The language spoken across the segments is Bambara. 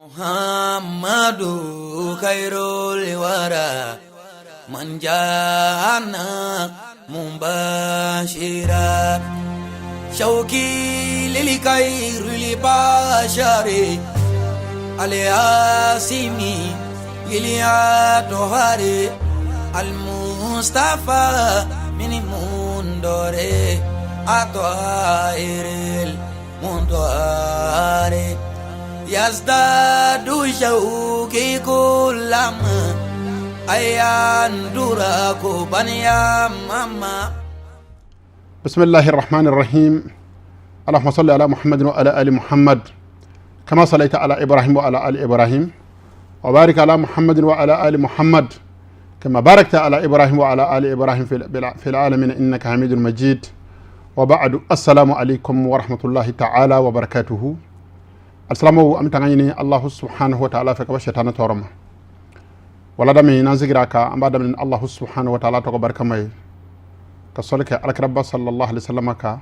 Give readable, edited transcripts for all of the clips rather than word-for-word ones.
محمد خير الورى من جاءنا مبشرا شوقي للخير البشر الياسمي الأطهر المصطفى من مندور أطائر المنطار يزداد شوقي كلما أيان دراكو بنيا ماما. بسم الله الرحمن الرحيم. اللهم صل على محمد وعلى آل محمد كما صليت على إبراهيم وعلى آل إبراهيم، وبارك على محمد وعلى آل محمد كما باركت على إبراهيم وعلى آل إبراهيم في العالمين إنك حميد مجيد. وبعد، السلام عليكم ورحمة الله تعالى وبركاته. السلام أم تغني الله سبحانه وتعالى في كبشة تورما ولا دمي نزغراك أم بعد من الله سبحانه وتعالى تبارك ماي كسولك على رب صلى الله عليه وسلم كا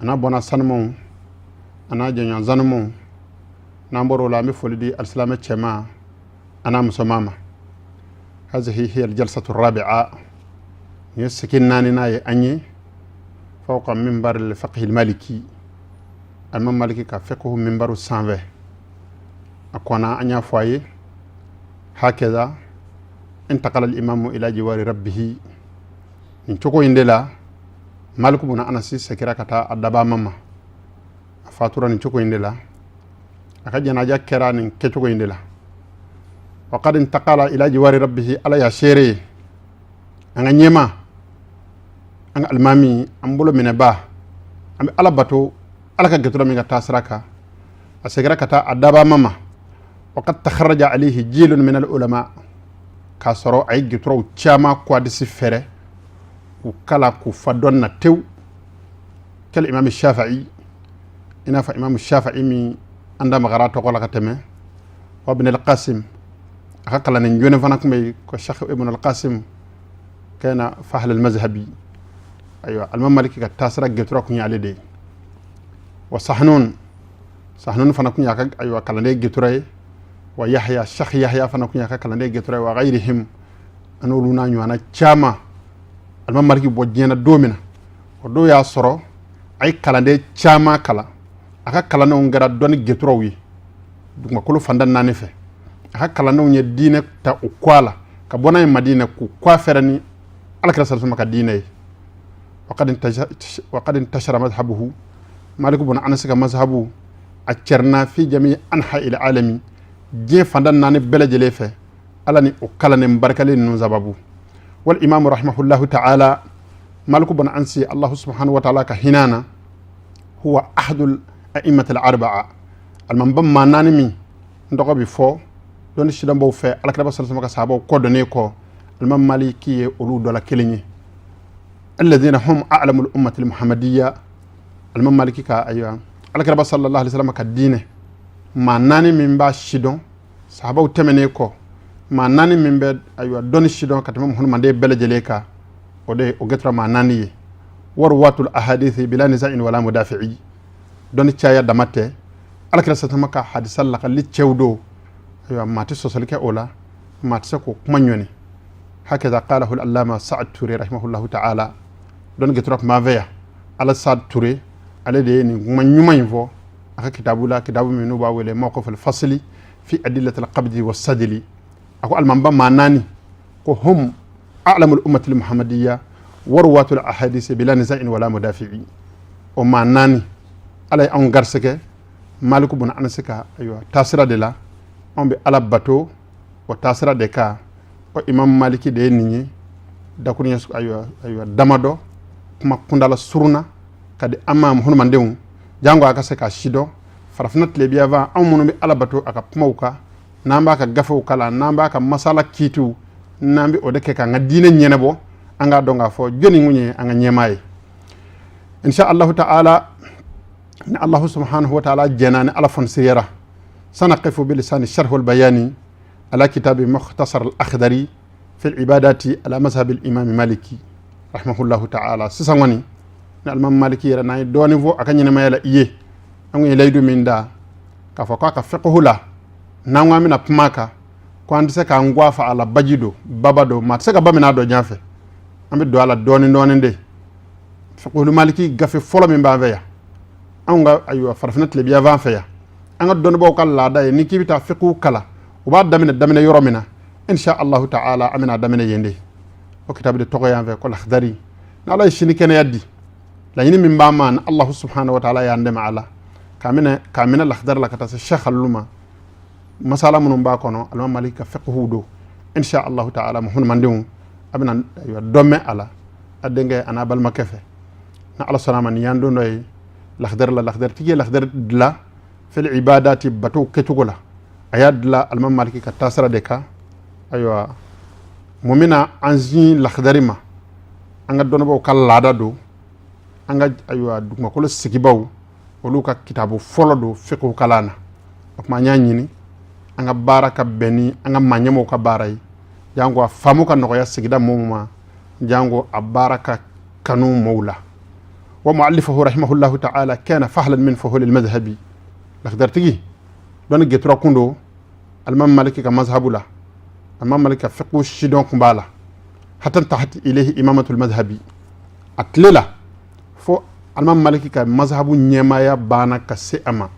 أنا بنا سنمو أنا جنيا زنمو نمبر ولا مفولدي السلام تشما أنا مسمامة. هذه هي الجلسة الرابعة يسكن ناني أني فوق منبر الفقه المالكي. المام مالكي كفقه منبر السانفة أكونا أنيا فواي. هكذا انتقل الإمام إلى جوار ربه من تشوكو إندلا مالك بن أنس سكرا كتا أدبا ماما فاتورا من تشوكو إندلا أكجنا جاكرا من كتشوكو إندلا وقد انتقل إلى جوار ربه على يشيري أنا نيما أنا المامي أمبولو من با أم على باتو على كجترا من تاسركا أسكرا كتا أدبا ماما وقد تخرج عليه جيل من العلماء كاسرو أي جترو تشاما كوادسي فره وكلا كفدون تيو كالإمام الشافعي. إنا فإمام الشافعي مي عندما غراتو قولك تمه وابن القاسم أقل نجون فنكم كشيخ ابن القاسم كان فحل المذهبي. أيوة المام مالك كتاسرة جترو كني على دي وصحنون صحنون فنكم يا أيوة كلاني جتري ويحيى الشيخ يحيى فنكم يا كلاني جتري وغيرهم أنولونا نيوانا تشاما المام مالك بوجينا دومنا ودو يا صرو أي كلاني تشاما كلا أكا كلاني ونغرا دوني جتروي دوما كلو فندان نانفه أكا كلاني ونye دينة تا أكوالا كبونا مدينة كو كوافرني على كلا سلسلة مكدينة. وقد انتشر مذهبه مالك بن أنس كمذهبه أتشرنا في جميع أنحاء العالم جي فندان ناني بلد جليفة ألاني أكلني مباركلي نزبابو. والإمام رحمه الله تعالى مالك بن أنس الله سبحانه وتعالى كهنانا هو أحد الأئمة الأربعة المنبم ما نانمي ندقى بفو دون الشدام بوفي على كلاب صلى الله عليه وسلم كودنيكو المام مالكي أولو دولا كليني الذين هم أعلم الأمة المحمدية. المام مالكي كا أيوة على كلاب صلى الله عليه وسلم كدينه ما ناني من با شدون صحابة وتمنيكو ما ناني من بد أيوة دون الشدون كتمام هون من دي بلجليكا ودي أجترا ما ناني وروات الأحاديث بلا نزاع ولا مدافعي دون الشاية دمته على كلا ستمك حديث الله اللي تشودو أيوة ما تسوسلك أولا ما تسكو كمانيوني. هكذا قاله العلامة سعد توري رحمه الله تعالى دون جترك ما فيا على سعد توري على دين من يفو أخا كتابه لا كتابه من نوبة موقف الفصلي في أدلة القبض والسدل أكو المنبع ما ناني هم أعلم الأمة المحمدية ورواة الأحاديث بلا نزاع ولا مدافع وما ناني على أن غرسك مالك بن أنس أيوة تاسرة دلا أم على باتو وتاسرة دكا وإمام مالك ديني دكوني أيوة أيوة دمادو كما كندala suruna kadi amma hunu mandenw jango aka se ka sidɔn farafina tilebiyavan anw minnu bɛ ala bato a ka kumaw kan n'an b'a ka gafew kalan n'an b'a ka masala kiitiw n'an bɛ o de kɛ k'an ka diinɛ ɲɛnabɔ an k'a dɔn k'a fɔ jɔnni kun ye an ka ɲɛmaa ye insha allahu ta'ala ni allahu subhanahu wa ta'ala jɛnna ni ala fɔnisiriyara sanaqifu bilisani sharh albayani ala kitabi mukhtasar al-akhdari fi al-ibadati ala mazhab al-imam maliki rahimahullahu ta'ala. Sisan kɔni ni alimami maliki yɛrɛ n'an ye dɔɔnin fɔ a ka ɲɛnɛmaya la i ye an kun ye layidu min da k'a fɔ k'a ka fiqhu la N'an ko an bɛna kuma a kan, ko an tɛ se k'an gwa fa a la. Baji don, baba don, maa tɛ se ka ba minɛ a dɔ jan fɛ. An bɛ don a la dɔɔnin dɔɔnin de. Fiqhul maliki gafe fɔlɔ min b'an fɛ yan, anw ka, ayiwa, farafinna tilebinyanfan fɛ yan, an ka dɔnnibaw ka laada ye, ni k'i bɛ taa fiqhu kalan, u b'a daminɛ daminɛ yɔrɔ min na, insha allahu ta'ala, an bɛna a daminɛ yen de. O kitabu de tɔgɔ y'an fɛ ko Lakhdari. N'Ala ye sini kɛnɛya di, laɲini min b'an ma, ni Allahu subhanahu wa ta'ala y'an dɛmɛ a la, k'a minɛ Lakhdari la ka taa se Sheikh Halilu ma, masala minnu b'a kɔnɔ, alimami Maliki ka fiqhu don, insha allahu ta'ala, Muhamadu mandenw, a bɛna, ayiwa, dɔ mɛn a la a denkɛ a n'a balimakɛ fɛ, ni Ala sɔnna a ma. Nin y'an don dɔ ye Lakhdari la. Lakhdari tigi ye Lakhdari dilan fil ibadati, bato kɛcogo la. A y'a dilan alimami Maliki ka taasira de kan. Ayiwa, mun bɛna an sin Lakhdari ma? An ka dɔnnibaw ka laada don, an ka, ayiwa, dugumakolo sigibaw, olu ka kitabu fɔlɔ don fiqhu kalan na. O tuma, an y'a ɲini an ka baara ka bɛn ni an ka maa ɲɛmɔgɔw ka baara ye, jango a faamu ka nɔgɔya sigida mɔgɔw ma, jango a baara ka kanu mɔgɔw la. Wa muallifahu rahimahullahu ta'ala kana fahlan min fuhul al-madhhabi. Lakhdaritigi dɔnni getura kun don alimami Maliki ka mazhabu la. Alimami Maliki ka fiqhu sidɔn kun b'a la, hatta intahat ilayhi imamatul madhhabi. A tile la, fo alimami Maliki ka mazhabu ɲɛmaaya banna ka se a ma.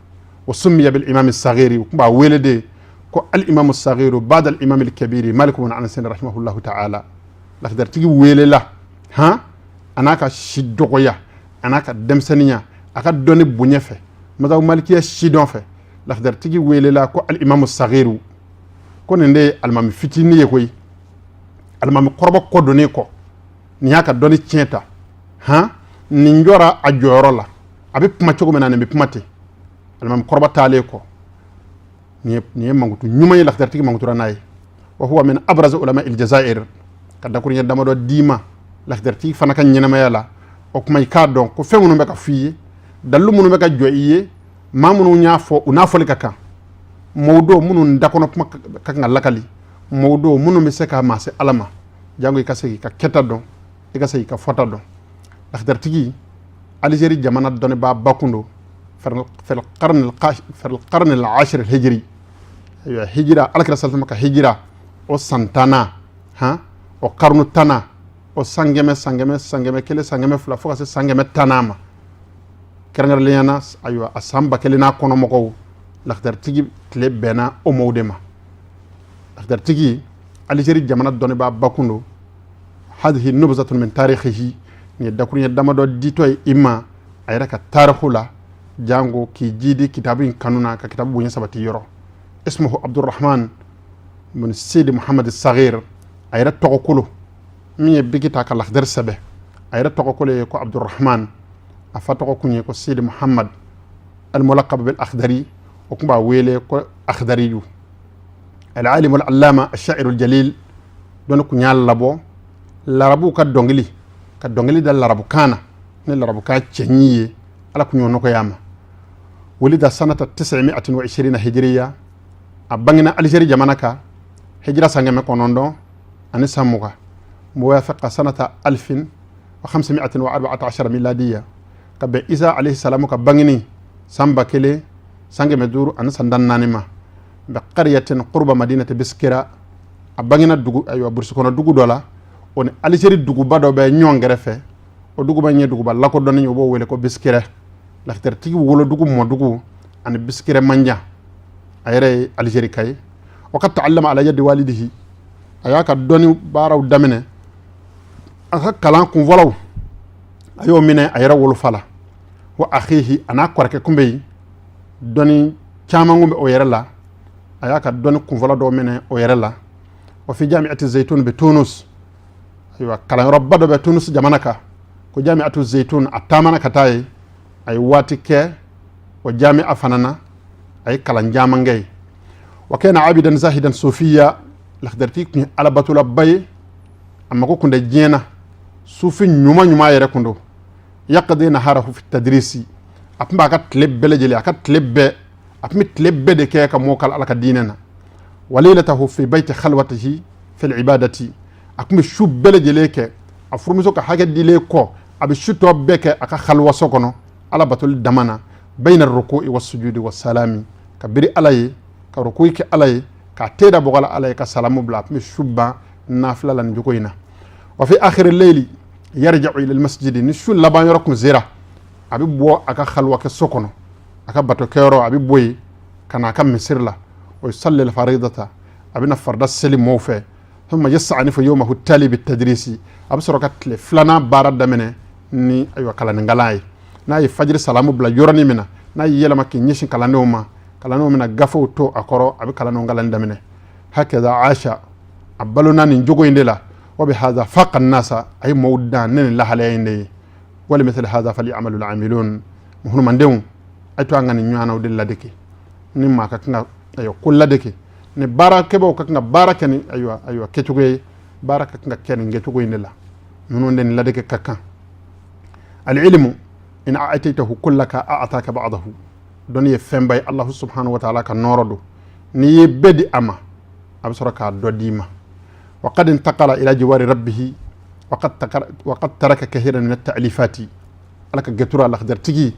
Wa summiya bil imam as-saghiri, kun b'a wele de ko al imam as-saghiru ba'da al imam al-kabiri Malik ibn Anas rahimahullahu ta'ala. Lakhdaritigi welela han, a n'a ka si dɔgɔya, a n'a ka denmisɛnninya, a ka dɔnni bonya fɛ, mazhabu malikiya sidɔn fɛ, Lakhdaritigi welela ko al imam as-saghiru, ko nin de ye alimami fitinin ye koyi, alimami kɔrɔba kɔ donnen kɔ. Nin y'a ka dɔnni tiɲɛ ta han, nin jɔra a jɔyɔrɔ la. A bɛ kuma cogo min na, nin bɛ kuma ten, alimami kɔrɔba taalen kɔ. Nin ye mankutu ɲuman ye, Lakhdaritigi mankutura n'a ye. Wa huwa min abraz ulama il Jazair. Ka dakuruɲɛ damadɔ d'i ma Lakhdaritigi fana ka ɲɛnamaya la. O kuma, i k'a dɔn ko fɛn minnu bɛ ka f'i ye, dalilu minnu bɛ ka jɔ i ye, maa minnu y'a fɔ, u n'a fɔli ka kan. Mɔgɔw don minnu dakɔnɔ kuma ka kan ka lakali, mɔgɔw don minnu bɛ se ka maa se Ala ma, jango i ka se k'i ka kɛta dɔn, i ka se k'i ka fɔta dɔn. Lakhdaritigi, Algérie jamana dɔnnibaa ba kun don في القرن العاشر الهجري. Ayiwa, hijira, Alakira salama ka hijira o san 10nan han, o karnu 10nan, o san kɛmɛ, san kɛmɛ, san 100, san 200, fo ka se san 110nan ma kɛrɛnkɛrɛnnenya na. Ayiwa, a san 1000 n'a kɔnɔ mɔgɔw, Lakhdaritigi tile bɛnna o mɔgɔw de ma. Lakhdaritigi, Algérie jamana dɔnnibaa ba kun don. هذه نبذة من تاريخه. Nin ye dakuruɲɛ damadɔ ditɔ ye i ma a yɛrɛ ka tariku la, jango k'i jidi kitabu in kanu na, ka kitabu bonya sabati yɔrɔ. اسمه عبد الرحمن بن سيدي محمد الصغير. A yɛrɛ tɔgɔ kolo, min ye biki ta ka Lakhdari sɛbɛ, a yɛrɛ tɔgɔ kolo ye ko Abdurrahman. A fa tɔgɔ kun ye ko Sidi Muhammad الملقب بالأخضري, o kun b'a wele ko Akhdariyu. العالم العلامة الشاعر الجليل. Dɔnni kun y'a labɔ larabuw ka dɔnkili, ka dɔnkili da larabukan na ni larabukan cɛɲi ye, Ala kun y'o nɔgɔya a ma. ولد سنة 920 هجرية. A bangena Algérie jamana kan hijira san 920, موافق سنة 1514 ميلادية, ka bɛn Isa alayhi salamu ka bangeni san 1514 ma, بقرية قرب مدينة Biskra. A bangena dugu, ayiwa, burusi kɔnɔ dugu dɔ la, o ni Algérie duguba dɔ bɛ ɲɔgɔn kɛrɛfɛ. O duguba in ye duguba lakodɔnnen ye, u b'o wele ko Biskra. Lakhdaritigi wolodugu, mɔdugu ani Biskra man jan. A yɛrɛ ye Algérie ka ye. وقد تعلم على يد والده. A y'a ka dɔnni baaraw daminɛ, a ka kalan kunfɔlɔw, a y'o minɛ a yɛrɛ wolofa la. وأخيه, a n'a kɔrɔkɛ kun bɛ yen, dɔnni caman kun bɛ o yɛrɛ la. A y'a ka dɔnni kunfɔlɔ dɔw minɛ o yɛrɛ la. وفي جامعة الزيتون بتونس. Ayiwa, kalanyɔrɔba dɔ bɛ Tunus jamana kan ko Jamiatu Zeytun. A taamana ka taa yen, a ye waati kɛ o jami'a fana na, a ye kalan caman kɛ yen. وكان عابدا زاهدا صوفيا. Lakhdaritigi kun ye alabatolaba ye, a mago kun tɛ diɲɛ na, sufi ɲuman ɲuman yɛrɛ kun don. يقضي نهاره في التدريس. A tun b'a ka tile bɛɛ lajɛlen, a ka tile bɛɛ, a tun bɛ tile bɛɛ de kɛ ka mɔgɔw kalan Ala ka diinɛ na. وليلته في بيت خلوته في العبادة. A tun bɛ su bɛɛ lajɛlen kɛ, a furumuso ka hakɛ dilen kɔ, a bɛ su tɔ bɛɛ kɛ a ka xaliwaso kɔnɔ, Ala batoli dama na, بين الركوع والسجود والسلام, ka biri Ala ye. Ka rukuyi kɛ Ala ye, k'a te da bɔgɔ la Ala ye, ka salamu bila. A tun bɛ su ban nafila la nin cogo in na. Wa fi akhiri layli yarja'u ila almasjidi. Ni su laban yɔrɔ kun sera, a bɛ bɔ a ka halwa kɛ so kɔnɔ, a ka bato kɛyɔrɔ, a bɛ bɔ yen ka na a ka misiri la. Wa yusalli alfaridata, a bɛna farida seli mɔɔw fɛ. Thumma yasta'nifu yawmahu tali bitadrisi, a bɛ sɔrɔ ka tile filanan baara daminɛ ni ayiwa kalanninkalan ye. N'a ye fajiri salamu bila yɔrɔnin min na, n'a y'i yɛlɛma k'i ɲɛsin kalandenw ma, kalandenw bɛna gafew to a kɔrɔ, a bɛ kalandenw kalan daminɛ. Hakaza asha, a balona nin jogo in de la. Wa bi haza faqa nasa, a ye mɔgɔw dan ne nin lahalaya in de ye. Wali mithli haza falyamalu lamilun. Muhulumandenw, a to an ka nin ɲɔgɔnnaw de ladege. Ni maa ka kan ka ayiwa ko ladege, ni baarakɛbaw ka kan ka baara kɛ ni ayiwa kɛcogo ye, baara ka kan ka kɛ nin kɛcogo in de la. Ninnu de nin ladege ka kan. Alilmu in a'taytahu kullaka a'taka ba'dahu. Dɔnni ye fɛnba ye, Allahu subhanahu wa ta'ala ka nɔɔrɔ don. N'i ye bɛɛ di a ma, a bɛ sɔrɔ k'a dɔ d'i ma. Wa qad intaqala ila jiwari rabbihi wa qad taraka kathiran min at-ta'lifati. Ala ka gɛtura lakdaritigi,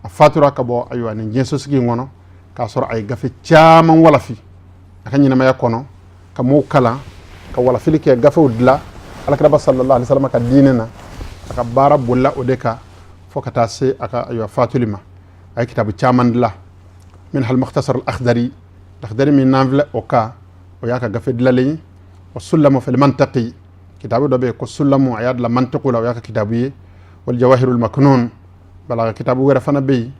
a fatura ka bɔ ayiwa nin diɲɛsosigi in kɔnɔ k'a sɔrɔ a ye gafe caman walafi a ka ɲɛnamaya kɔnɔ, ka mɔgɔw kalan, ka walafili kɛ, gafew dilan alakiraba sallallahu alaihi wasallam ka diinɛ na. A ka baara bolila o de kan fo ka taa se a ka ayiwa fatuli ma. A ye kitabu caman dilan, min hal mukhtasar al akhdari. Lakhdari min n'an filɛ o kan, o y'a ka gafe dilanlen ye. Wa sulamu fil mantaqi, kitabu dɔ bɛ yen ko sulamu, a y'a dilan mantiqu la, o y'a ka kitabu ye. Wal jawahirul maknun, balaga kitabu wɛrɛ fana bɛ yen,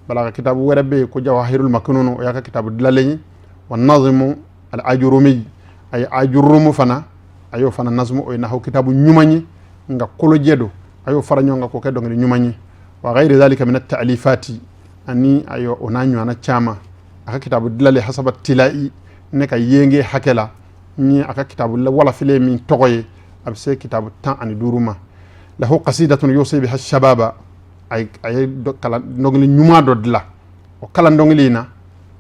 balaga kitabu wɛrɛ bɛ yen ko jawahirul maknun, o y'a ka kitabu dilanlen ye. Wa nazimu al ajurumi, a ye ajurumu fana, a y'o fana nazimu, o ye nahawu kitabu ɲuman ye nka kolojɛ don, a y'o fara ɲɔgɔn kan k'o kɛ dɔnkili ɲuman ye. Wa ghayri dhalika min at-ta'lifati, ani ayo o n'a ɲɔgɔnna caman. A ka kitabu dilalen hasaba tilai, ne ka yenge hakɛ la, ni a ka kitabu walafilen min tɔgɔ ye, a bɛ se kitabu 15 ma. Lahu qasidatun yusi biha shababa, a ye dɔnkili ɲuman dɔ dilan. O kalan dɔnkili in na,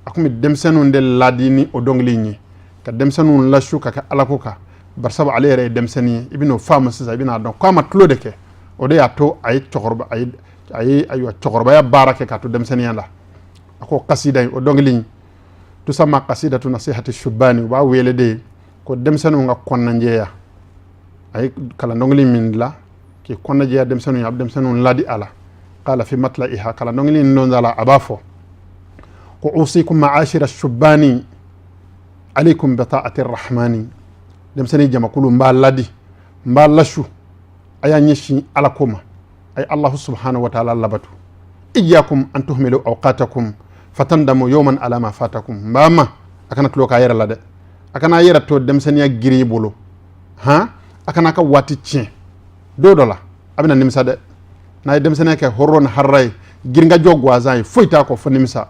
a tun bɛ denmisɛnninw de laadi ni o dɔnkili in ye, ka denmisɛnninw lasu ka kɛ alako kan. Barisabu ale yɛrɛ ye denmisɛnnin ye, i bɛn'o faamu sisan, i bɛn'a dɔn k'a ma tulo de kɛ, o de y'a to a ye cɛkɔrɔba, a ye ayiwa cɛkɔrɔbaya baara kɛ k'a to denmisɛnninya la. A ko kasida in, o dɔnkili in, tusama kasidatu nasihati shubani, u b'a wele de ko denmisɛnninw ka kɔnɔnajɛya. A ye kalan dɔnkili min dilan k'i kɔnɔnajɛya denmisɛnninw ye, a bɛ denmisɛnninw ladi a la. Qala fi matla'iha, kalan dɔnkili in don da la, a b'a fɔ ko usikum ma'ashira shubani alaykum bi ta'ati rahmani. Denmisɛnnin jamakulu, n b'a ladi, n b'a lasu, a y'a ɲɛsin ala ko ma, a ye Allahu subhanahu wa ta'ala labatu. Iyyakum an tuhmilu awqatakum fatandamu yawman ala ma fatakum. N b'a ma, a kana tulo k'a yɛrɛ la dɛ, a kana a yɛrɛ to denmisɛnninya girin bolo han, a kana ka waati tiɲɛ. Don dɔ la a bɛna nimisa dɛ. N'a ye denmisɛnninya kɛ hɔrɔn ni harara ye, girinkajɔ gansan ye, foyi t'a kɔ fo nimisa.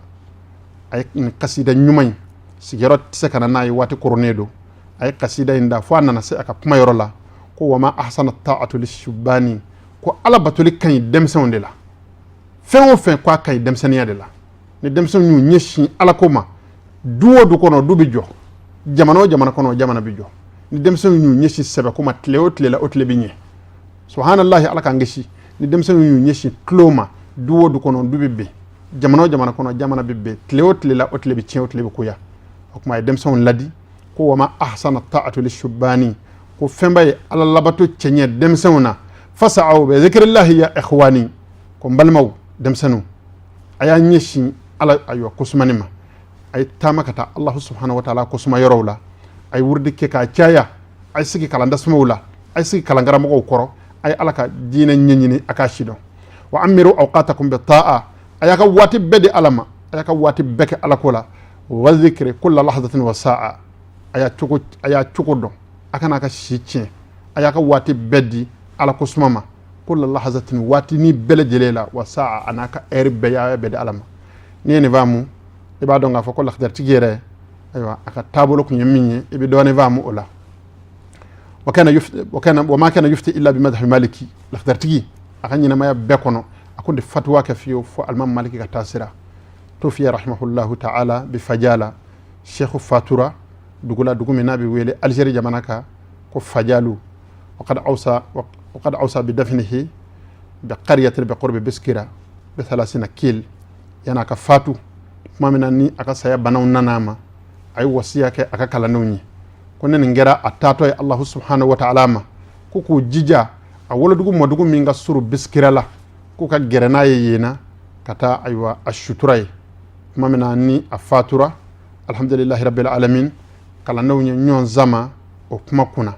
A ye nin kasida ɲuman in, sigiyɔrɔ tɛ se ka na n'a ye, waati koronnen don. A ye kasida in da fo a nana se a ka kuma yɔrɔ la ko wama ahsana ta'atu lishubani, ko ala batoli ka ɲi denmisɛnw de la. Fɛn o fɛn ko a ka ɲi denmisɛnninya de la. Ni denmisɛnw y'u ɲɛsin ala ko ma, du o du kɔnɔ, du bɛ jɔ. Jamana o jamana kɔnɔ, jamana bɛ jɔ. Ni denmisɛnw y'u ɲɛsin sɛbɛ ko ma, tile o tile la, o tile bɛ ɲɛ. Subhanallahi, ala k'an kisi. Ni denmisɛnw y'u ɲɛsin tulo ma, du o du kɔnɔ, du bɛ ben. Jamana o jamana kɔnɔ, jamana bɛ ben. Tile o tile la, o tile bɛ tiɲɛ, o tile bɛ koya. O tuma a ye denmisɛnw ladi ko wama ahsana ta'atu lishubani, ko fɛnba ye ala labato cɛɲɛ denmisɛnw na. Fasa'aw bi zikrillahi ya ikhwani, ko n balimaw denmisɛnninw, a y'a ɲɛsin ala ayiwa kosumani ma, a ye taama ka taa Allahu subhanahu wa ta'ala kosuma yɔrɔw la, a ye wurudi kɛ k'a caya, a ye sigi kalandasumaw la, a ye sigi kalankaramɔgɔw kɔrɔ, a ye ala ka diinɛ ɲɛɲini, a k'a sidɔn. Wa amiru awqatakum bi ta'a, a y'a ka waati bɛɛ di ala ma, a y'a ka waati bɛɛ kɛ ala ko la. Wa zikri kulla lahzatin wa sa'a, a y'a cogo dɔn, a kana a ka si tiɲɛ, a y'a ka waati bɛɛ di ala ko suma ma. Kulla lahzatin, waati ni bɛɛ lajɛlen la, wa sa'a, a n'a ka heure bɛɛ, y'a bɛɛ di ala ma. N'i ye nin faamu, i b'a dɔn k'a fɔ ko lakdaritigi yɛrɛ, ayiwa, a ka taabolo kun ye min ye, i bɛ dɔɔnin faamu o la. Wa kana yufti wa kana wa ma kana yufti illa bi madhhabi maliki. Lakdaritigi, a ka ɲɛnamaya bɛɛ kɔnɔ, a kun tɛ fatuwa kɛ fiyewu fo alimami maliki ka taasira. Tufiya rahimahullahu ta'ala bi fajala, sheikh fatura dugu la, dugu min n'a bɛ wele Algérie jamana kan ko Fajalu. Waqad awsa bi dafnihi bi qaryatin bi qurbi Biskira bi 30 kil. Yan'a ka fatu, tuma min na ni a ka saya banaw nana a ma, A ye wasiya kɛ a ka kalandenw ye ko ne nin kɛra a taatɔ ye Allahu subhanahu wa ta'ala ma, ko k'u jija a wolodugu mɔdugu min ka surun Bisikira la, k'u ka gɛrɛ n'a ye yen na ka taa ayiwa a sutura ye. Tuma min na ni a fatura, alhamdulilahi rabbil alamin, kalandenw ye ɲɔgɔn sama o kuma kunna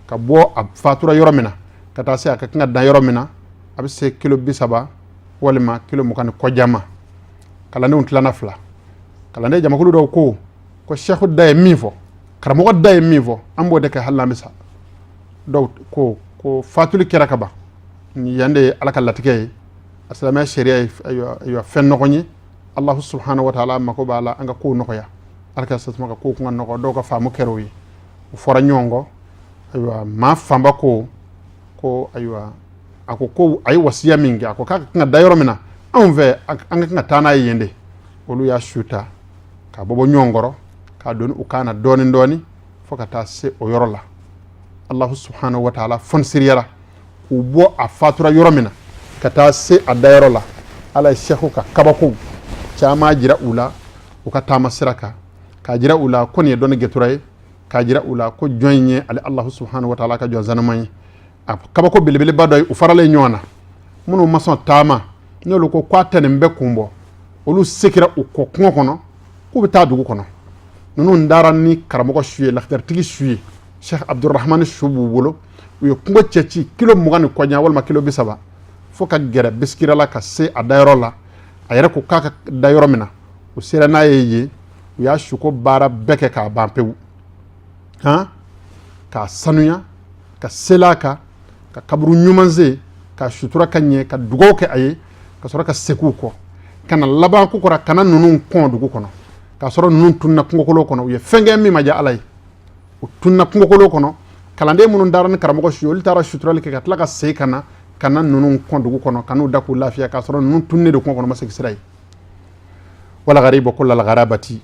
ka bɔ a fatura yɔrɔ min na ka taa se a ka kan ka dan yɔrɔ min na, a bɛ se kilo 30 walima kilo 20 ni kɔjan ma. Kalandenw tilana fila. Kalanden jamakulu dɔw ko ko sɛku da ye min fɔ, karamɔgɔ da ye min fɔ, an b'o de kɛ hali n'an bɛ sa. Dɔw ko ko fatuli kɛra ka ban, yan de ye Ala ka latigɛ ye, a silamɛya sariya ye ayiwa fɛn nɔgɔn ye. Allahu subhanahu wa ta'ala mako b'a la an ka kow nɔgɔya, Ala ka sasuma ka kow kun ka nɔgɔ. Dɔw ka faamu kɛra o ye, u fɔra ɲɔgɔn kɔ. Ayiwa, maa fanba ko ko ayiwa, a ko ko a ye wasiya min kɛ, a ko k'a ka kan ka da yɔrɔ min na, anw fɛ an ka kan ka taa n'a ye yen de. Olu y'a su ta ka bɔbɔ ɲɔgɔn kɔrɔ k'a don u kan na dɔɔni dɔɔni fo ka taa se o yɔrɔ la. Allahu subhanahu wa ta'ala fɔnisiriyara k'u bɔ a fatura yɔrɔ min na ka taa se a dayɔrɔ la. Ala ye sɛku ka kabako caman jira u la u ka taama sira kan, k'a jira u la ko nin ye dɔnni gɛtura ye, k'a jira u la ko jɔn in ye ale Allahu subhanahu wa ta'ala ka jɔn sanuman ye. A kabako belebeleba dɔ ye, u faralen ɲɔgɔn na, minnu ma sɔn taama, n'olu ko k'a tɛ nin bɛɛ kun bɔ, olu segira u kɔ kungo kɔnɔ k'u bɛ taa dugu kɔnɔ. Ninnu taara ni karamɔgɔ su ye, lakidaritigi su ye, Sheikh Abdurahmani su b'u bolo. U ye kungo cɛci kilo 20 ni kɔɲa walima kilo 30 fo ka gɛrɛ Bisikira la ka se a dayɔrɔ la. A yɛrɛ ko k'a ka da yɔrɔ min na, u sera n'a ye yen, u y'a suko baara bɛɛ kɛ k'a ban pewu, han, k'a sanuya, ka seli a kan, ka kaburu ɲuman sen, ka sutura ka ɲɛ, ka dugaw kɛ a ye, ka sɔrɔ ka segin u kɔ ka na laban ko kɔrɔ ka na ninnu kɔn dugu kɔnɔ, k'a sɔrɔ ninnu tununa kungokolo kɔnɔ. U ye fɛn kɛ min ma diya Ala ye, u tununa kungokolo kɔnɔ. Kalanden minnu taara ni karamɔgɔ su ye, olu taara suturali kɛ ka tila ka segin ka na ninnu kɔn dugu kɔnɔ, ka n'u da k'u lafiya, k'a sɔrɔ ninnu tununnen de kungo kɔnɔ, ma segin sira ye. Wala garibu kulla algarabati,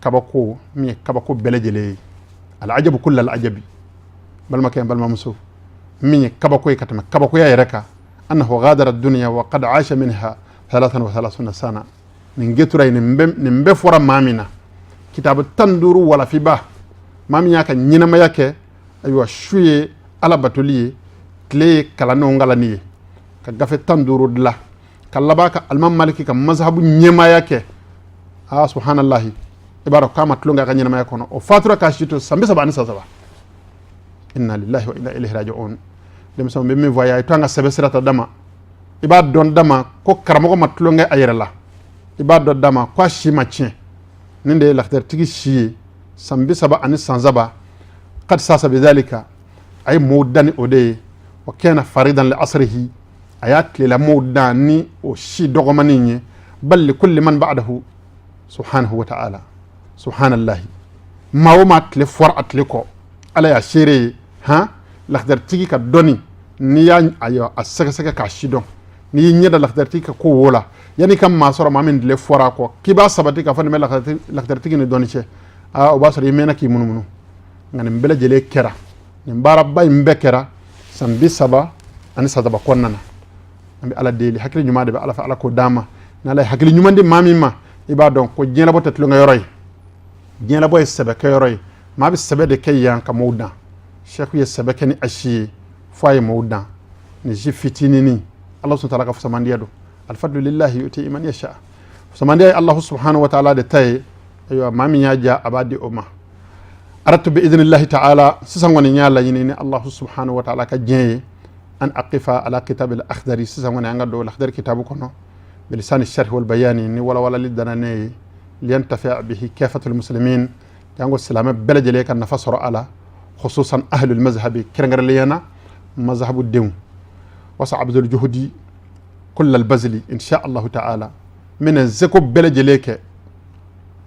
kabako min ye kabako bɛɛ lajɛlen ye, alajabu kulla alajabi, balimakɛ, balimamuso, min ye kabako ye ka tɛmɛ kabakoya yɛrɛ kan, annahu ghadara dunya wa qad aasha minha 33 sana. Nin getura ye, nin bɛɛ fɔra maa min na, kitabu 15 walafiba, maa min y'a ka ɲɛnamaya kɛ, ayiwa, su ye Ala batoli ye, tile ye kalandenw kalanni ye, ka gafe 15 dilan, ka laban ka alimami Maliki ka mazhabu ɲɛmaaya kɛ. Aa, subhanallahi, i b'a dɔn k'a ma tulon kɛ a ka ɲɛnamaya kɔnɔ. O fatura k'a si to san 30 ani san saba. Inna lillahi wa inna ilayhi raji'un. Denmisɛnw bɛ min fɔ a ye, a ye to an ka sɛbɛ sira ta dama. I b'a dɔn dama ko karamɔgɔ ma tulon kɛ a yɛrɛ la, i b'a dɔn dama ko a si ma tiɲɛ. Nin de ye lakidaritigi si ye, san 30 ani san saba. Qad sasa bidhalika, a ye mɔɔw dan ni o de ye. Wa kana faridan li asrihi, a y'a tilela mɔɔw dan ni o si dɔgɔmanin ye, bal li kulli man ba'dahu subhanahu wa ta'ala. Subhanallahi, maa o maa tile fɔra a tile kɔ, Ala y'a seere ye. Han, lakidaritigi ka dɔnni, n'i y'a a sɛgɛsɛgɛ k'a si dɔn, n'i y'i ɲɛ da lakidaritigi ka ko wo la, yanni ka maa sɔrɔ maa min tile fɔra a kɔ k'i b'a sabati k'a fɔ nin bɛ lakidaritigi ni dɔnni cɛ, aa, o b'a sɔrɔ i mɛnna k'i munumunu. Nka nin bɛɛ lajɛlen kɛra, nin baaraba in bɛɛ kɛra san 30 ani san saba kɔnɔna na. An bɛ Ala deli, hakili ɲuman de bɛ Ala fɛ, Ala k'o d'an ma. N'Ala ye hakili ɲuman di maa min ma, i b'a dɔn ko diɲɛlabɔ tɛ tulonkɛ yɔrɔ ye, diɲɛlabɔ ye sɛbɛkɛ yɔrɔ ye. Maa bɛ sɛbɛ de kɛ yan ka mɔɔw dan. Sɛku ye sɛbɛ kɛ ni a si ye fo a ye mɔɔw dan ni si fitininin. Ala subhanahu wa ta'ala ka fusamandiya don, alfadlu lillahi yuti man yasha. Fusamandiya ye Allahu subhanahu wa ta'ala de ta ye. Ayiwa, maa min y'a diya, a b'a di o ma. Aradtu bi idnillahi ta'ala, sisan kɔni n y'a laɲini ni Allahu subhanahu wa ta'ala ka diɲɛ ye, an aqifa ala kitab al akhdari. Sisan kɔni an ka don lakhdari kitabu kɔnɔ, bilisani sharhi wal bayani, ni walawalali dana ne ye, liyantafi'a bihi kafatul muslimin, jango silamɛ bɛɛ lajɛlen ka nafa sɔrɔ a la, khususan ahlul mazhabi, kɛrɛnkɛrɛnnenya na mazhabu denw. Wasa abdul juhudi kullal bazli insha allahu ta'ala, n bɛna seko bɛɛ lajɛlen kɛ.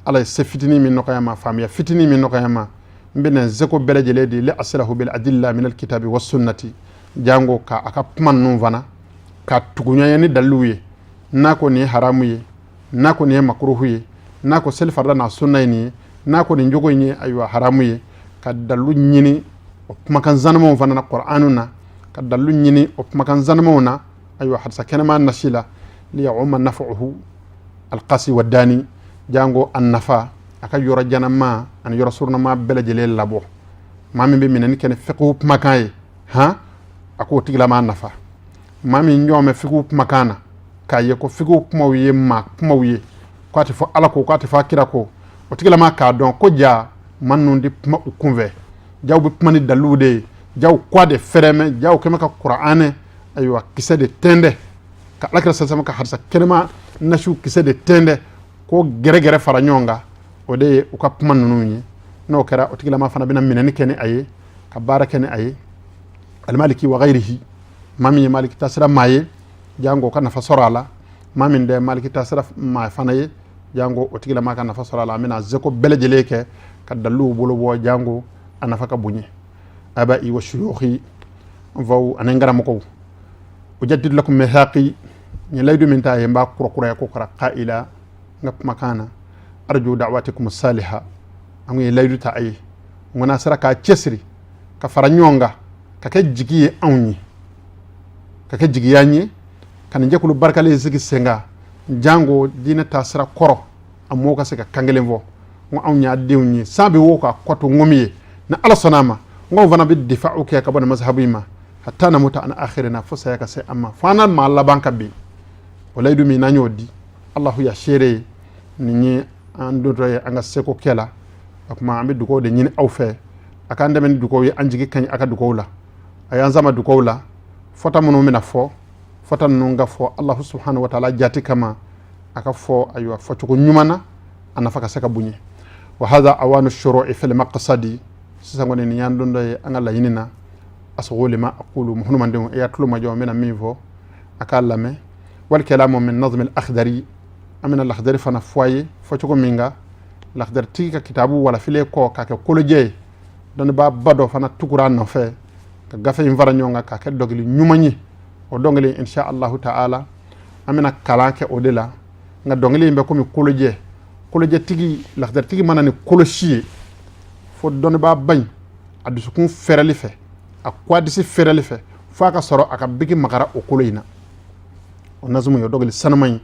Ala ye se fitinin min nɔgɔya ma, faamuya fitinin min nɔgɔya ma, n bɛna seko bɛɛ lajɛlen di, li asilahu bil adilla min alkitabi was sunnati, jango ka a ka kuma ninnu fana ka tugu ɲɔgɔn ni daliluw ye. N'a ko nin ye haramu ye, n'a ko nin ye makuruhu ye, n'a ko seli farida n'a sunna ye nin ye, n'a ko nin jogo in ye ayiwa haramu ye, ka dalilu ɲini o kumakan sanumanw fana na Qur'anu na, ka dalilu ɲini o kumakan sanumanw na, ayiwa, hadisa kɛnɛma nasi la, liya'umma naf'uhu alqasi wa dani, jango an nafa A ka yɔrɔ janama ani yɔrɔ surunama bɛɛ lajɛlen labɔ. Maa min bɛ minɛni kɛ ni fiqhu kumakan ye, han, a k'o tigilama nafa. Maa min ɲɔgɔn bɛ fiqhu kumakan na k'a ye ko fiqhu kumaw ye maa kumaw ye, k'a tɛ fɔ Ala ko, k'a tɛ fɔ a kira ko, o tigilama k'a dɔn ko ja maa ninnu tɛ kuma u kunfɛ, jaw bɛ kuma ni daliluw de ye, jaw k'a de fɛrɛmɛ, jaw kɛmɛ ka kuranɛ ayiwa kisɛ de tɛndɛ, ka alakira sasama ka hadisa kɛnɛma nasiw kisɛ de tɛndɛ, ko gɛrɛgɛrɛ fara ɲɔgɔn kan. O de ye u ka kuma ninnu ye. N'o kɛra, o tigilama fana bɛna minɛni kɛ ni a ye, ka baara kɛ ni a ye. Alimaliki wa gayirihi, maa min ye maliki tasira maa ye, jango ka nafa sɔrɔ a la. Maa min tɛ maliki tasira maa fana ye, jango o tigilama ka nafa sɔrɔ a la. An bɛna seko bɛɛ lajɛlen kɛ ka daliluw bolo bɔ, jango a nafa ka bonya. Abai wa shuyukhi, n faw ani n karamɔgɔw, ujaddidu lakum mithaqi, n ye layidu min ta ye, n b'a kurakuraya ko kara qaila n ka kumakan na, arju da'watikum saliha. An ye layidu ta a ye, n ko n'a sera k'a cɛsiri ka fara ɲɔgɔn kan ka kɛ jigi ye anw ye, ka kɛ jigi y'an ye, ka nin jɛkulu barikalen sigi sen kan, jango diinɛ taasira kɔrɔ, a mɔgɔw ka se ka kan kelen fɔ. N ko anw y'a denw ye, san bɛ wo ka kɔto ŋomi ye. Ni Ala sɔnna a ma, n ko anw fana bɛ difa'u kɛ ka bɔ nin masahabu in ma, hatta namuta an akhirina, fo saya ka se an ma, fo an na maa laban ka bin. O layidu min n'an y'o di, Allahu ya seere ye. Nin ye an dontɔ ye an ka seko kɛ la. O tuma an bɛ dugawu de ɲini aw fɛ, a k'an dɛmɛ ni dugawu ye. An jigi ka ɲi a ka dugawu la, a y'an sama dugawu la. Fɔta minnu bɛna fɔ, fɔta ninnu ka fɔ Allahu subhanahu wa taala jati kama, a ka fɔ ayiwa fɔcogo ɲuman na, a nafa ka se ka bonya. Wa hadha awanu shuru'i fil maqsadi. Sisan kɔni, nin y'an don dɔ ye an ka laɲini na. Asghu lima aqulu, muhnumandenw, e y'a tulo majɔ, n bɛna min fɔ, a k'a lamɛn. Wal kalamu min nazm al akhdari, an bɛna lakhdari fana fɔ a ye fɔcogo min kan. Lakhdari tigi ka kitabu walafilen kɔ k'a kɛ kolojɛ ye, dɔnnibaa ba dɔ fana tugura a nɔfɛ ka gafe in fara ɲɔgɔn kan k'a kɛ dɔnkili ɲuman ye. O dɔnkili, insha allahu ta'ala, an bɛna kalan kɛ o de la. Nka dɔnkili in bɛ komi kolojɛ. Kolojɛtigi, lakdaritigi mana ni kolosi ye, fo dɔnnibaa ba in a dusukun fɛrɛli fɛ, a kwadisi fɛrɛli fɛ, fo a ka sɔrɔ a ka bigi magara o kolo in na. O nazumu ye, o dɔnkili sanuma in,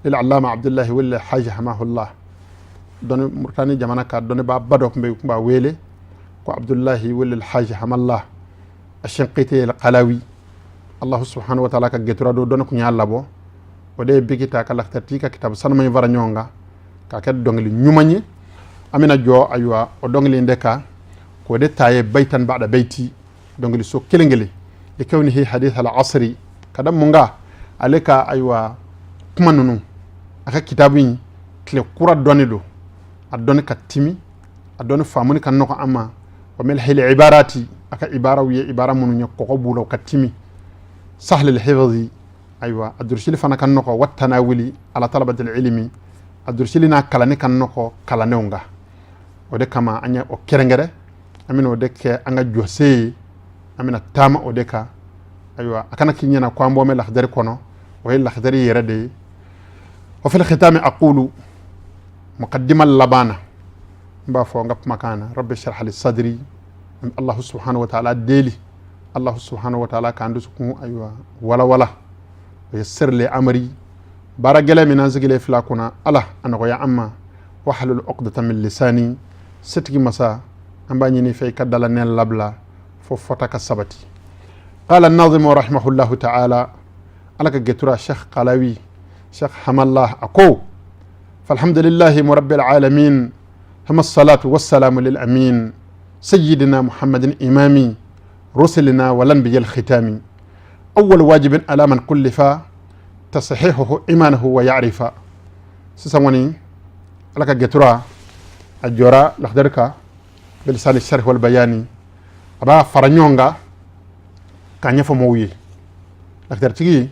lil allama Abdullahi wal Haji hamahullah. Dɔnni Murutani jamana ka dɔnnibaa ba dɔ tun bɛ yen, tun b'a wele ko Abdullahi wal Haji Hamallah Ashinqiti al Qalawi. Allahu subhanahu wa ta'ala ka getura do dɔnni kun y'a labɔ. O de ye bigi ta ka lakdaritigi ka kitabu sanuma in fara ɲɔgɔn kan k'a kɛ dɔnkili ɲuman ye. An bɛna jɔ ayiwa o dɔnkili in de kan, k'o de ta ye baytan ba'da bayti, dɔnkili so kelen kelen, likawnihi hadith al asri, ka da mun kan? Ale ka ayiwa kuma ninnu, a ka kitabu in, tile kura dɔnni don, a dɔnni ka timi, a dɔnni faamuni ka nɔgɔ an ma. Wa milhil ibarati, a ka ibaraw ye ibara minnu ye, kɔgɔ b'u la, u ka timi. Sahlil hifzi, ayiwa a durusili fana ka nɔgɔ. Wa tanawuli ala talabatil ilimi, a durusili n'a kalanni ka nɔgɔ kalandenw kan. O de kama an ye o kɛrɛnkɛrɛn, an bɛna o de kɛ an ka jɔsen ye, an bɛna taama o de kan. Ayiwa, a kana k'i ɲɛna ko an bɔ bɛ lakidari kɔnɔ, o ye lakidari yɛrɛ de ye. Wa fil khitami aqulu, muqaddima laban na, n b'a fɔ n ka kumakan na, rabbi shrah li sadri. Allahu subhanahu wa ta'ala deli, Allahu subhanahu wa ta'ala k'an dusukun ayiwa walawala. O ye yassir li amri, baara gɛlɛn min an sigilen fila kunna, Ala a nɔgɔya an ma. Wahlul uqdatan min lisani, setigi masa, an b'a ɲini fɛ i ka dala nɛ labila fo fɔta ka sabati. Qala an-nazimu rahimahullahu ta'ala, Ala ka getura Sheikh Qalawi, Sheikh Hamallah, a ko: falhamdulillahi murabbil alamin, thumma salatu wassalamu lil amin sayyidina Muhammadin imami rusulina walanbiya alkhitami. Awwal wajibin ala man kullifa tasihihuhu imanahu wa ya'rifa. Sisan kɔni, Ala ka getura a jɔra lakidari kan bilisani sharh wal bayani, a b'a fara ɲɔgɔn kan k'a ɲɛfɔ mɔgɔw ye. Lakidaritigi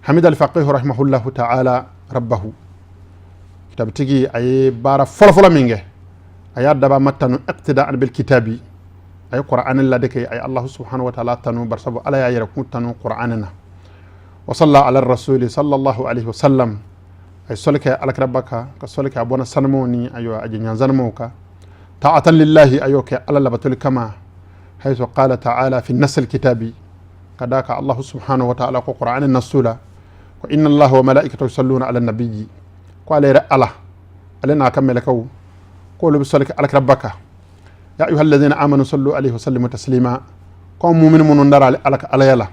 Hamid al-Faqih rahimahullahu ta'ala rabbahu, kitabutigi, a ye baara fɔlɔfɔlɔ min kɛ, a y'a daba ma tanu iqtida'an bil kitabi, a ye Qur'an ladeke, a ye Allah subhanahu wa ta'ala tanu, barsabu Ala y'a yɛrɛ kun tanu Qur'an na. Wa salla ala rasuli sallallahu alaihi wasallam, a ye sɔli kɛ alakiraba kan, ka sɔli kɛ a bɔnna sanumaw ni ayiwa a jɛɲɔgɔn sanumaw kan. Ta'atan lillahi, a y'o kɛ Ala labatoli kama, haythu qala ta'ala fi nas alkitabi, ka da ka Allah subhanahu wa ta'ala ko Qur'an nasu la ko inna Allaha wa malaikatahu yusalluna ala nabiyyi, ko ale yɛrɛ Ala, ale n'a ka mɛlɛkɛw K'olu bɛ sɔli kɛ alakiraba kan. Ya ayuha alladhina amanu sallu alayhi wa sallimu taslima. Ko mumini minnu dara ale ala ka alaya la,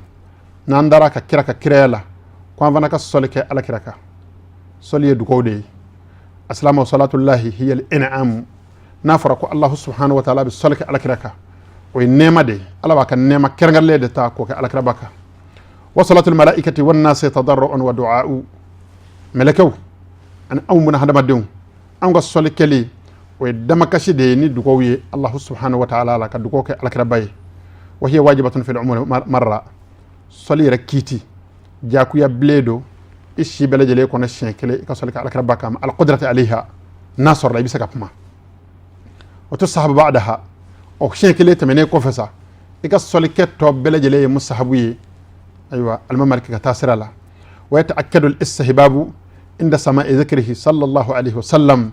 n'an dara ka kira ka kiraya la, ko an fana ka sɔli kɛ alakira kan. Sɔli ye dugawu de ye. Asilama, salatullahi hiya al-in'am. N'a fɔra ko Allahu subhanahu wa ta'ala bɛ sɔli kɛ alakira kan, o ye nɛɛma de ye. Ala b'a ka nɛɛma kɛrɛnkɛrɛnlen de ta k'o kɛ alakiraba kan. Wa salatul malaikati wan nasi tadarru'un wa du'a'u. Mɛlɛkɛw ani anw buna hadamadenw, anw ka sɔli kɛli, o ye damakasi de ye ni dugawu ye Allahu subhanahu wa ta'ala la, ka dugawu kɛ alakiraba ye. Wa hiya wajibatun fil umri marra. Sɔli yɛrɛ kiiti jakuya bilen don i si bɛɛ lajɛlen kɔnɔ, siɲɛ kelen i ka sɔli kɛ alakiraba kan. Alqudrati alayha, n'a sɔrɔla i bɛ se ka kuma. O tustahabu ba'daha. O siɲɛ kelen tɛmɛnen kɔfɛ sa, i ka sɔli kɛ tɔ bɛɛ lajɛlen ye mustahabu ye. Ayiwa, alimami Maliki ka taa sira la, wa yata'akkadu al-istihbabu inda sama'i dhikrihi sallallahu alaihi wasallam.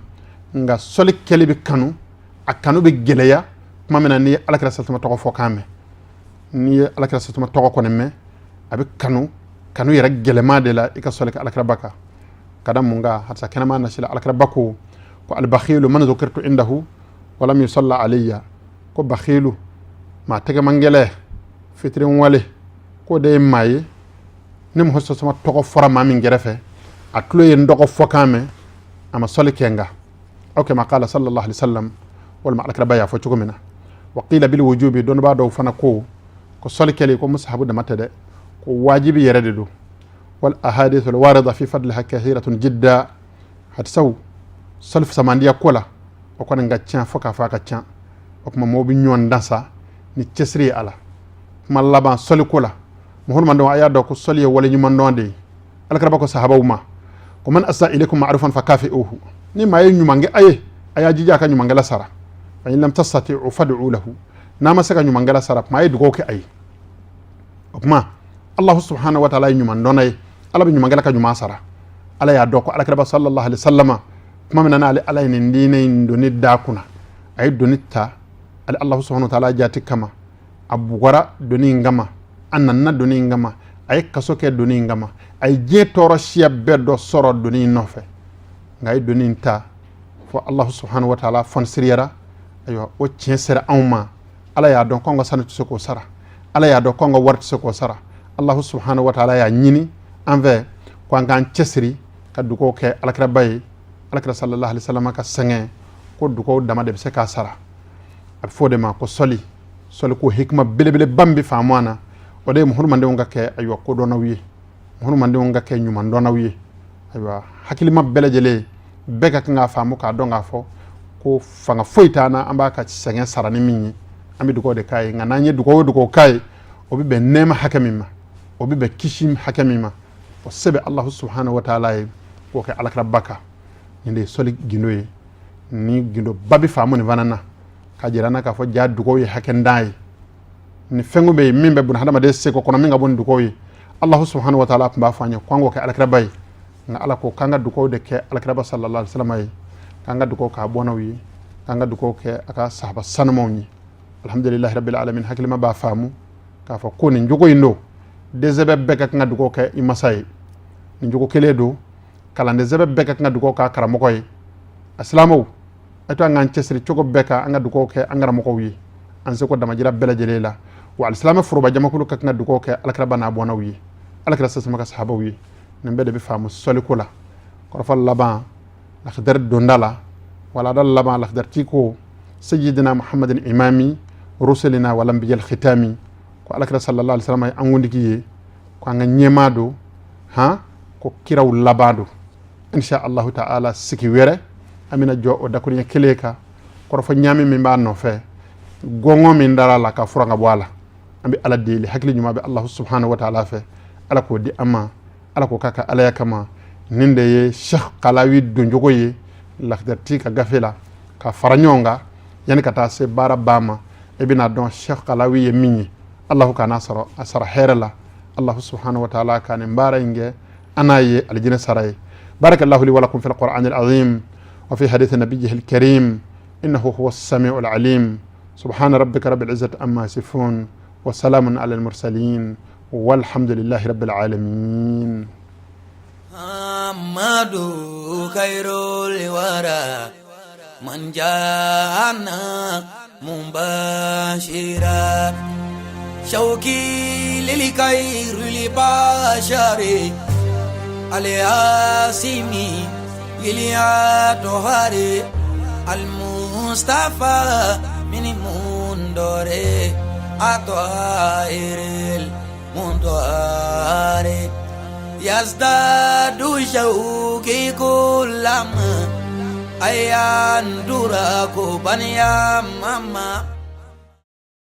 Nka sɔli kɛli bɛ kanu, a kanu bɛ gɛlɛya tuma min na n'i ye alakira salatuma tɔgɔ fɔ kan mɛn. N'i ye alakira salatuma tɔgɔ kɔni mɛn, a bɛ kanu, kanu yɛrɛ gɛlɛma de la i ka sɔli kɛ alakiraba kan. Ka da mun kan? Hadisa kɛnɛma nasi la, alakiraba ko albakhilu man dhukirtu indahu walam yusalla alayya. Ko bakhilu, maa tɛgɛman gɛlɛ, fitirin wale, k'o de ye maa ye ni mɔgɔ sɔsɔma tɔgɔ fɔra maa min kɛrɛfɛ, a tulo ye n tɔgɔ fɔkan mɛn, a ma sɔli kɛ n kan. Aw kama qala sallallahu alaihi wasallam, walima alakiraba y'a fɔ cogo min na. Wa qila bil wujubi. Dɔnnibaa dɔw fana ko sɔli kɛli ko musahabu dama tɛ dɛ, ko wajibi yɛrɛ de don. Wal ahadithu al warida fi fadliha kathiratun jidda. Hadisaw sɔli fisamandiya ko la, o kɔni ka ca fo k'a fɔ a ka ca. O tuma mɔgɔw bɛ ɲɔgɔn dan sa ni cɛsiri ye. Ala kuma laban sɔli ko la, mɔgɔ a y'a dɔn ko sɔli ye wale ɲuman de ye. Alakiraba ko sahabaw ma ko man asa ilaykum ma'rufan fa kafi'uhu. Ni maa ye ɲuman kɛ a ye, a y'a jija a ka ɲumankɛla sara. Fa in lam tastati'u fad'u lahu. N'a ma se ka ɲumankɛla sara, kuma a ye dugawu kɛ a ye. O kuma Allahu subhanahu wa ta'ala ye ɲuman dɔnna ye, Ala bɛ ɲumankɛla ka ɲuman sara. Ala y'a dɔn ko alakiraba sallallahu alaihi wasallama, tuma min na n'ale Ala ye nin diinɛ in doni d'a kunna, a ye doni ta ale Allahu subhanahu wa ta'ala jati kama. A bugɔra doni in kama, a nana doni in kama, a ye kaso kɛ doni in kama, a ye diɲɛ tɔɔrɔ siya bɛɛ dɔ sɔrɔ doni in nɔfɛ. Nka a ye doni in ta fo Allahu subhanahu wa ta'ala fɔnisiriyara. Ayiwa, o tiɲɛ sera anw ma. Ala y'a dɔn k'anw ka sanu tɛ se k'o sara, Ala y'a dɔn k'anw ka wari tɛ se k'o sara. Allahu subhanahu wa ta'ala y'a ɲini an fɛ ko an k'an cɛsiri ka dugawu kɛ alakiraba ye. Alakira sallallahu alaihi wasallam ka sɛgɛn ko dugawu dama de bɛ se k'a sara. A bɛ fɔ o de ma ko sɔli. Sɔli ko hikima belebeleba min bɛ faamu na, o de ye muhurimandenw ka kɛ, ayiwa, kodɔnnaw ye, muhurimandenw ka kɛ ɲumandɔnnaw ye. Ayiwa, hakilima bɛɛ lajɛlen bɛɛ ka kan k'a faamu k'a dɔn k'a fɔ ko fanga foyi t'an na an b'a ka sɛgɛn sara ni min ye. An bɛ dugawu de k'a ye. Nka n'an ye dugawu o dugawu k'a ye, o bɛ bɛn nɛɛma hakɛ min ma, o bɛ bɛn kisi hakɛ min ma, o se bɛ Allahu subhanahu wa ta'ala ye k'o kɛ alakiraba kan. Nin de ye sɔli gindo ye. Ni gindoba bɛ faamu nin fana na, k'a jira n na k'a fɔ ja dugawu ye hakɛ dan ye. Ni fɛn ko bɛ yen min bɛ buna hadamaden seko kɔnɔ min ka bon ni dugawu ye, Allahu subhanahu wa ta'ala tun b'a fɔ an ye ko an k'o kɛ alakiraba ye. Nka Ala ko k'an ka dugawu de kɛ alakiraba sallallahu alaihi wasallam ye, k'an ka dugawu k'a bɔnnaw ye, k'an ka dugawu kɛ a ka sahaba sanumaw ye. Alhamdulillahi rabbil alamin. Hakilima b'a faamu k'a fɔ ko nin jogo in don, dɛsɛbɛ bɛɛ ka kan ka dugawu kɛ i masa ye. Nin jogo kelen don, kalanden sɛbɛ bɛɛ ka kan ka dugawu k'a karamɔgɔ ye. A silamɛw, a to an k'an cɛsiri cogo bɛɛ kan an ka dugawu kɛ an karamɔgɔw ye an seko damajira bɛɛ lajɛlen la. Wa alisilamɛ foroba jamakulu ka kan ka dugawu kɛ alakiraba n'a bɔnnaw ye, alakira sasama ka sahabaw ye. Nin bɛɛ de bɛ faamu sɔliko la. Kɔrɔfɔ laban lakidari donda la, walada laban lakidari ko sayyidina muhammadin imami rusulina walam bijal khitami, ko alakira sallallahu alaihi wasallam ye an kuntigi ye, ko an ka ɲɛmaa don, han, ko kiraw laban don. Insha allahu ta'ala, sigi wɛrɛ an bɛna jɔ o dakuruɲɛ kelen kan, kɔrɔfɔ ɲaami min b'a nɔfɛ, gɔngɔn min dara a la ka furan ka bɔ a la. An bɛ Ala deli, hakili ɲuman bɛ Allahu subhanahu wa ta'ala fɛ, Ala k'o di an ma, Ala k'o k'a ka alaya kama. Nin de ye Sheikh Kalawi donjogo ye lakidariti ka gafe la ka fara ɲɔgɔn kan. Yanni ka taa se baara ba ma, i bɛna dɔn Sheikh Kalawi ye min ye. Allahu k'a n'a sɔrɔ a sara hɛrɛ la. Allahu subhanahu wa ta'ala ka nin baara in kɛ an n'a ye alijinɛ sara ye. Barakallahu li wa lakum fil qur'an al azim wa fi hadith nabiyyihi al karim, innahu huwa as-sami'u al alim. Subhana rabbika rabbil izzati amma yasifun wa salamun ala al mursalin walhamdulillahi rabbil alamin. Muhammadu khairul wara. من جاءنا مبشرا شوقي للخير البشر الياسمي للأطهار المصطفى من مندور أطائر المنطار يزداد شوقي كلما أيان دراكو بنيا ماما.